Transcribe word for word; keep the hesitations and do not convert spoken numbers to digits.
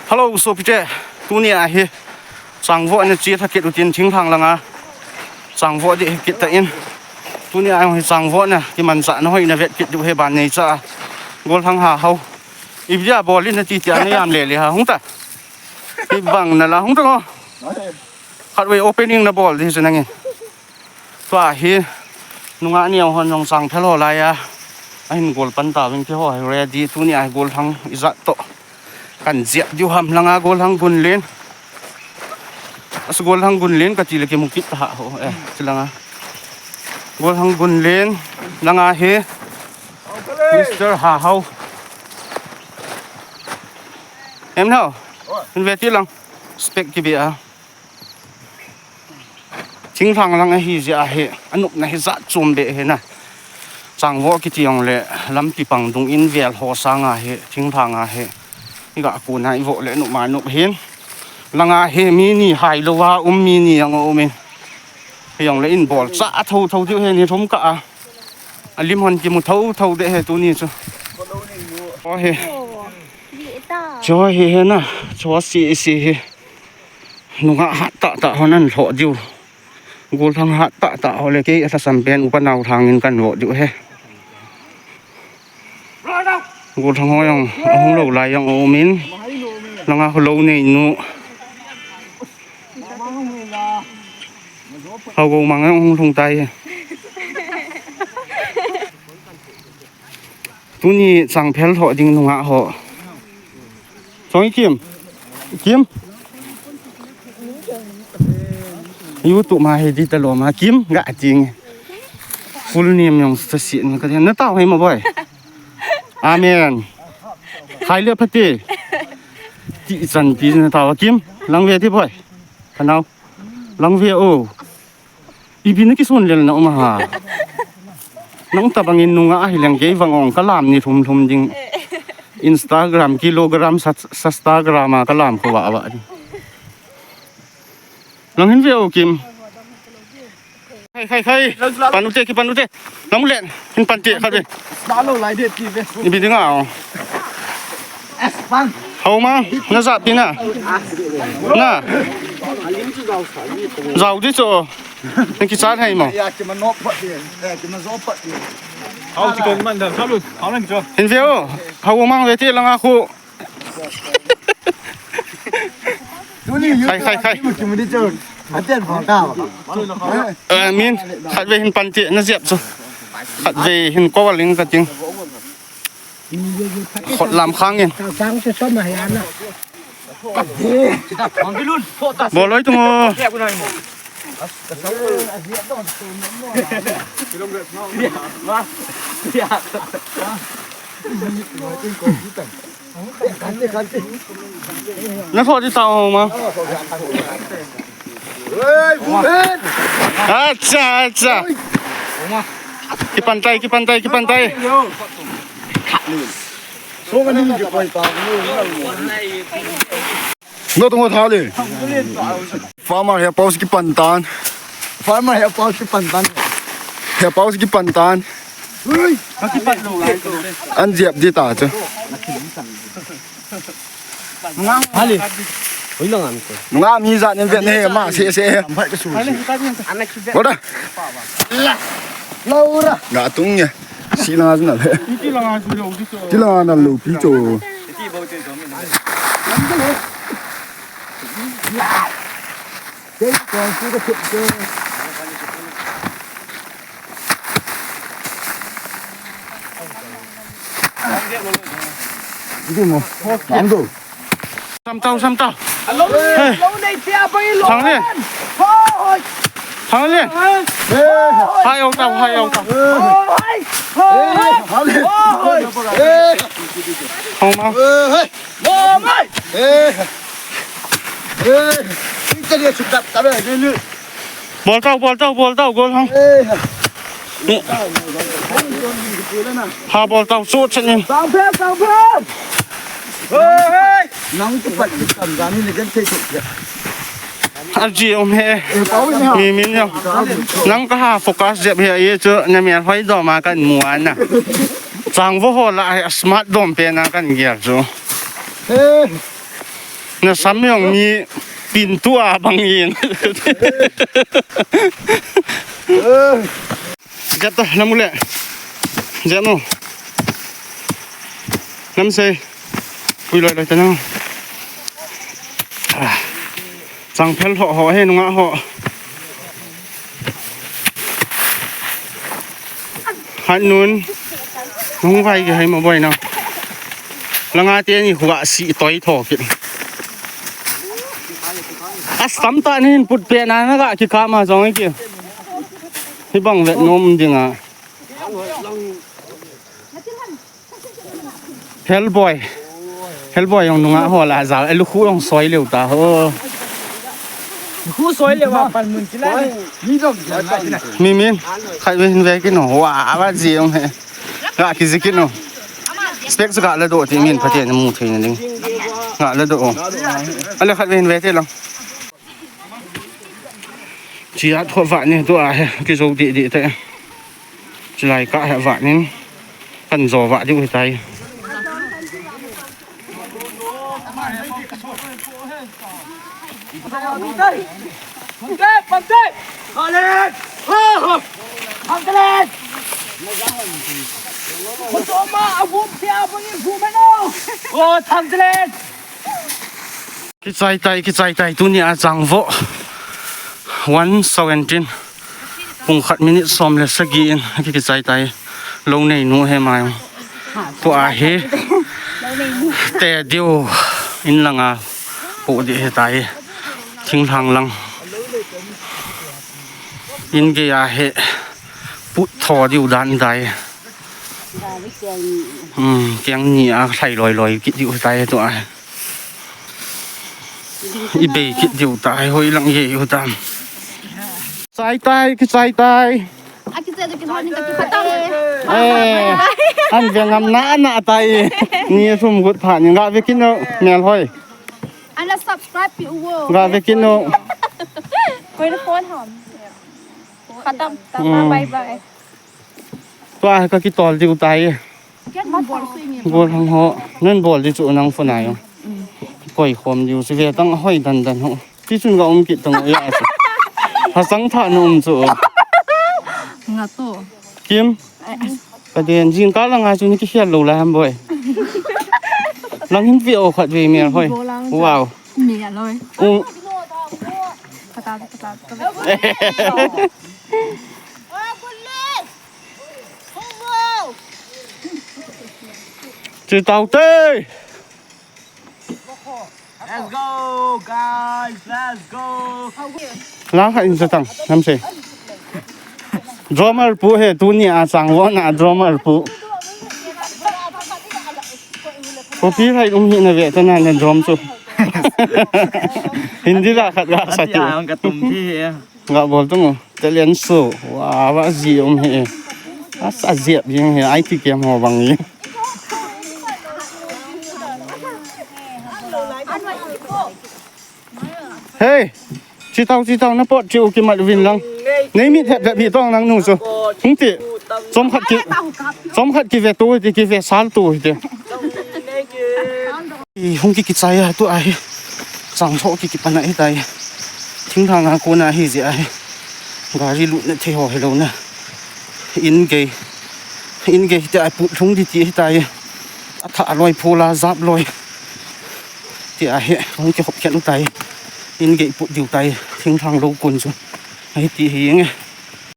Hello, sopite. Tuni a hi changvoh na chi tha kit utin thinglhang langa changvoh ding hi kit ta in. Tuni a hi changvoh na kimanchah na hoi na vet kit diu hi ban nei cha. Golhang ha hau. Ipi dia bol in na ti tia na jam le le ha hung ta. Ibang na la hung ta ngo. Khatvei opening na bol di chu nangin. Tua hi nungah neo hon jong changphel ho lai a, ahin gol pan tauvin keiho hi ready, tuni a hi golhang ijat toh kan jep diu ham langa golhang gunlen. As golhang gunlen kati le kimu kit ta ho, eh, chilanga. Golhang gunlen langa hi Mister Hahau. Em nao. Hin ve ti lang. Spec kibe a. Thinglhang lang ahi jeh a hi, anopna hi jat chom beh hi na. Changvoh kiti jong le, lampi pang dung in vel ho sanga hi, thinglhang a hi. I ga kona i voh le nop ma nop hin. Langa hi mi ni hai lou a um mi ni jong um in. Hi jong le in bol cha a tho tho diu hi ni thum ka a. A lim hon kimu tho tho de hi tuni chu. Cho hi. Cho hi hi na. Cho si si hi. Nungah hat tah tah hon an lhoh diu. Golhang hat tah tah ho le kei a thasam pen upa nau thang in kan voh diu he. Golhang ho jong ahung lou lai jong um in. Langa ho lou nei nu. Hau go mang jong hung lhung tai. Tuni changphel lhoh ding nungah ho. Chong i Kim. Kim. YouTube ma hi di ta lou ma Kim ga ting. Full name jong sa si na ka na tao hai ma boy. Amen. Khai le phate. Ti chan pi na tao Kim. Lang ve ti boy. Ka nao. Lang ve o. Ipi na kison lel na um a ha. Nang tabang in nungah ahi leng kei vang ong ka lam ni thum thum ding. Instagram kilogram sa, sa Instagram a ka lam ko wa wa ding. Lang hin ve o Kim. Khai khai khai. Pan u te ki pan u te. Lang len. Hin pan te kha ve. Sa lo lai de ti ve. Ipi ding a o. Es pan. Hau ma, na jap pi na. Na. Jao di chu. Na kichat hai mo. Ya ki ma no pa ti. Ya ki ma zo pa ti. Hau ti kon man da. Salut. Hau lang chu. Hin ve o. Hau mang ve ti langa khu. Khai khai khai. Eh, min khat ve hin pan ti na jep chu. Khat ve hin ko ling ka ting. Khot lam khang in. Sang se som a hi ana. Boloi tu mo. Na khot di tao ma. Acha, acha. Kipan tai, kipan tai, kipan tai. No tungo thale. Farmer he paus kipan tan. Farmer he paus kipan tan. He paus kipan tan. Ui. An jep di ta chu. Hale. Oi lang an ko. Nga mi jat nen vet ne ma se se. Boda. Laura. Nga tung ye. Si la na le. Ti la na lo pi cho. Sam tau, sam tau. Hey. Thang le. Thang le. Hai au tau, hai au tau. Hong ma. Bol tau, bol tau, bol tau, gol hong. Ha bol tau, sut chen in. Nang tu pat tu kam jani ni kan thei tu. Aji om he. Mi min yo. Nang ka ha focus jep he ye chu na mi hoi do ma kan mu ana. Chang vo ho la he smart dom pe na kan gel chu. Nasam jong mi pintu a bang in. Jat ta, lam u le. Jat no. Lam sei. Pui loi loi ta na. Ah. Changphel ho ho he nunga ho. Hat nun. Nung vai ke hai ma boi na. Langa te ni hua si toi tho kit. Asam ta nin put pe na na ga ki ka ma jong ki. Hi bang vet nom ding a. Hellboy. Hellboy jong nunga ho la jao. E lukhu jong soi leu ta ho. Khu soi le wa pan mun kila. Mi min. Khai ve hin ve kit no. Wa, wa ji jong he. Ga ki ji kit no. Spec chu ga la do ti min Pathen in mu thei na ding. Ga la do. Ale khat ve hin ve te lang. Chia tho va ni tua he. Ki jo di di te. Chilai ka he va nin. Kan jo va di u tai. Kichai tai, kichai tai, tuni a chang vo. One seventeen. Pung khat minute som le sagi in, ki, kichai tai. Lo nei nu he mai. Tua hi. Te diu in langa. Pu di he tai. Thinglhang lang. In gei a he. Put tho diu dan tai. Hmm, kiang ni a thlai loi loi kit diu tai tua. I bei kit diu tai, hoi lang ye u tam. Chai tai, kichai tai. A kichai tai, kichai tai, kichai tai. Eh, an ve ngam na na tai. Ni sum gut pha ni ga ve kin no, mel hoi. Ana subscribe pi u. Ga ve kin no. Koi na phone ham. Khatam. Tata, hmm. Bye bye. Tua ka kitol diu tai. Golhang ho. Nun bol di chu nang phone a jong. Koi khom diu chu ve tang hoi dan dan ho. Ti chun ga um kit tang ya chu. Ha sang tha na um chu. Nga to. Kim. Ka den jingkah langa chu ni kikhel lou la ham boi. Lang hin ve o khat ve mel hoi. Wow. Mel hoi. Um. Kata, kata, kata. Chi tau te. Let's go, guys, let's go. Lang kha in sa tang, nam se. Drummer pu he, tuni a chang vo na drummer pu. Copyright um hi na ve ta na na drum chu. Hindi la khat ga sa ti. Ati ang katum thi he. Ga bol tung. Talent show. Wa, wa ji um he. Asa jep jing he. Ai ti kem ho bang ni. Hey. Chi tau, chi tau, na pot chi u kimat vin lang. Nei mit het vet bi tong nang nu chu. Hung ti. Chom khat ki. Chom khat ki ve tu ti ki ve sal tu ti. I hung ki kichai a tu ahi. Chang tho ki kipan ahi tai. Thinglhang a kona hi jeh ahi. Gari lutna thei ho helou na. In gei. In gei ti a put lhung di ti ahi tai. A tha loi phu la jap loi. Ti ahi. Hung ki hop khen u tai. In gei put diu tai. Thinglhang lou kun chu. Ahi ti hi nge.